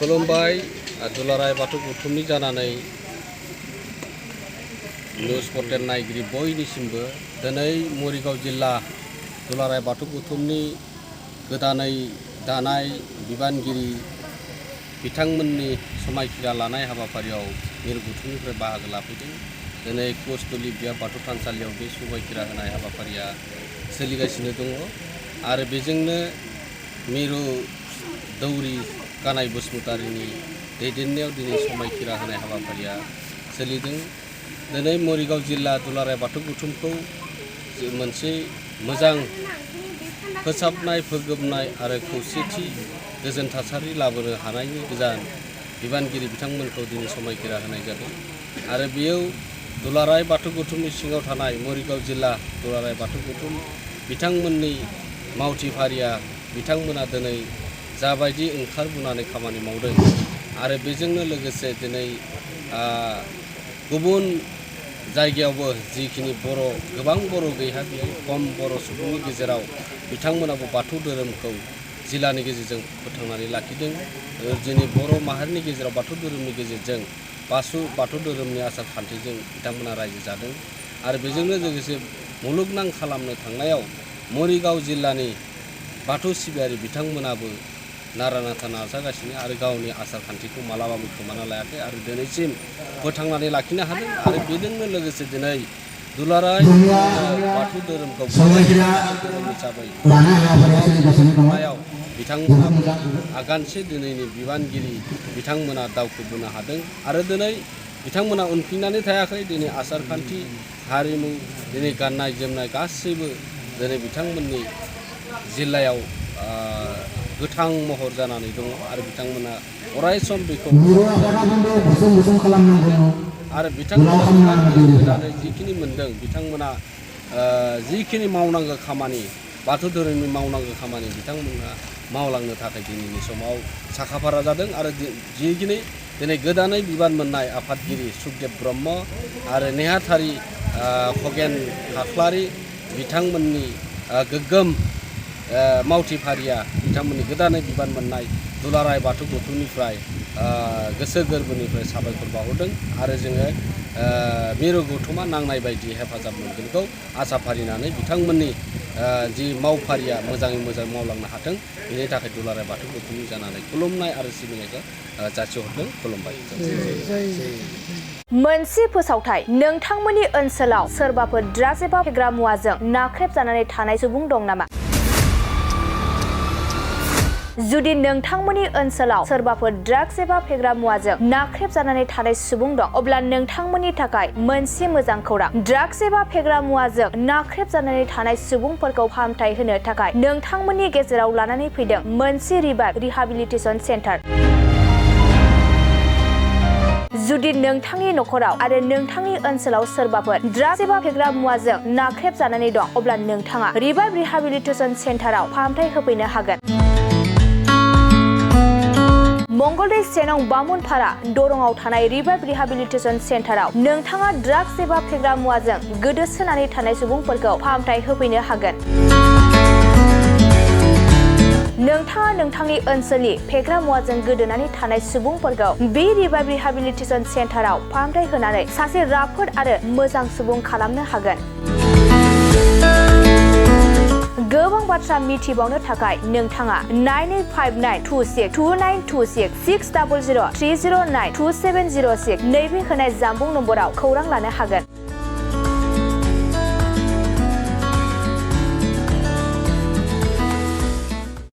खुलुमबाय दुलाराय बाथौ गौथुमनि जानानै निउज पर्टेल नायगिरि बयनिसिमबो दिनै मरिगाव जिल्ला दुलाराय बाथौ गौथुमनि गोदानै दानाय बिबानगिरि बिथांमोननि समायखिरा लानाय हाबाफारियाव मिरु गौथुमनिफ्राय बाहागो लाफैदों। दिनै कुसतुलि बिहार बाथौ थानसालियाव बे समायखिरा होनाय हाबाफारिया सोलिगासिनो दङ आरो बेजोंनो मिरु दौरि कानाइ बसुमतारीनि दैदेननायाव दिनै समायखिरा होनाय हाबाफारिया सोलिदों। दिनै मरिगाव जिल्ला दुलाराय बाथौ गौथुमखौ मोनसे मोजां फोसाबनाय फोगोबनाय आरो खौसेथि गोजोन थासारि लाबोनो हानायनि गोजान बिबानगिरि बिथांमोनखौ दिनै समायखिरा होनाय जादों आरो बेयाव दुलाराय बाथौ गौथुमनि सिङाव थानाय मरिगाव जिल्ला दुलाराय बाथौ गौथुम बिथांमोननि मावथि फारिया बिथांमोना दिनै जाबायदि ओंखारबोनानै खामानि मावदों आरो बेजोंनो लोगोसे दिनै गुबुन जायगायावबो जिखिनि गोबां बर' गैया बेयाव खम बर' सुबुंनि गेजेराव बिथांमोनाबो बाथौ धोरोमखौ जिल्लानि गेजेरजों फोथांनानै लाखिदों। जोंनि बर' माहारिनि गेजेराव बाथौ धोरोमनि गेजेरजों बाथौ धोरोमनि आसार खान्थिजों बिथांमोना रायजो जादों आरो बेजोंनो लोगोसे मुलुगनां खालामनो थांनायाव मरिगाव जिल्लानि बाथौ सिबियारि बिथांमोनाबो नारा नाथा नाजागासिनो आरो गावनि आसार खान्थिखौ मालाबाबो खोमाना लायाखै आरो दिनैसिम फोथांनानै लाखिनो हादों आरो बेजोंनो लोगोसे दिनै दुलाराय बाथौ धोरोमखौ धोरोम हिसाबै थांनायाव बिथांमोनाबो आगानसे दिनैनि बिबानगिरि बिथांमोना दावखोबोनो हादों आरो दिनै बिथांमोना उनफिननानै थायाखै। दिनै आसार खान्थि हारिमु दिनै गाननाय जोमनाय गासैबो दिनै बिथांमोननि जिल्लायाव गोथां महर जानानै दङ आरो बिथांमोना अरायसम बेखौ आरो बिथांमोना गोदानै जिखिनि मोनदों बिथांमोना जिखिनि मावनांगौ खामानि बाथौ धोरोमनि मावनांगौ खामानि बिथांमोना मावलांनो थाखाय दिनैनि समाव साखाफारा जादों आरो जिखिनि दिनै गोदानै बिबान मोननाय आफादगिरि सुखदेब ब्रह्म आरो नेहाथारि खगेन खाख्लारि बिथांमोननि गोग्गोम मावथि फारिया बिथांमोननि गोदानै बिबान मोननाय दुलाराय बाथौ गौथुमनिफ्राय गोसो गोरबोनिफ्राय साबायखर बावहरदों आरो जोङो मिरु गौथुमा नांनाय बायदि हेफाजाब मोनगोनखौ आसा फारिनानै बिथांमोननि जि मावफारिया मोजाङै मोजां मावलांनो हाथों बेनि थाखाय दुलाराय बाथौ गौथुमनि जानानै खुलुमनाय आरो सिबिनायखौ जासिहरदों। खुलुमबाय। मोनसे फोसावथाय नोंथांमोननि ओनसोलाव सोरबाफोर ड्राग्स एबा फेग्रा मुवाजों नाख्रेबजानानै थानाय सुबुं दं नामा? जुदि नोंथांमोननि ओनसोलाव सोरबाफोर ड्राग्स एबा फेग्रा मुवाजों नाख्रेबजानानै थानाय सुबुं दं अब्ला नोंथांमोननि थाखाय मोनसे मोजां खौरां। ड्राग्स एबा फेग्रा मुवाजों नाख्रेबजानानै थानाय सुबुंफोरखौ फाहामथाय होनो थाखाय नोंथांमोननि गेजेराव लानानै फैदों मोनसे रिहाबिलिटेसन सेन्टार। जुदि नोंथांनि नखराव आरो नोंथांनि ओनसोलाव सोरबाफोर ड्राग्स एबा फेग्रा मुवाजों नाख्रेबजानानै दं अब्ला नोंथाङा रिहाबिलिटेसन सेन्टाराव फाहामथाय होफैनो हागोन। मंगलदै सेनं बामुनपारा दरंआव थानाय रिहाबिलिटेसन सेन्टाराव नोंथाङा ड्राग्स एबा फेग्रा मुवाजों गोदोसोनानै थानाय सुबुंफोरखौ फाहामथाय होफैनो हागोन। नोंथाङा नोंथांनि ओनसोलनि फेग्रा मुवाजों गोदोनानै थानाय सुबुंफोरखौ बे रिहाबिलिटेसन सेन्टाराव फाहामथाय होनानै सासे राफोद आरो मोजां सुबुं खालामनो हागोन। गोबां बाथ्रा मिथिबावनो थाखाय नोंथाङा 9859262926 60030927006 नैबे होनाय जानबुं नम्बराव खौरां लानो हागोन।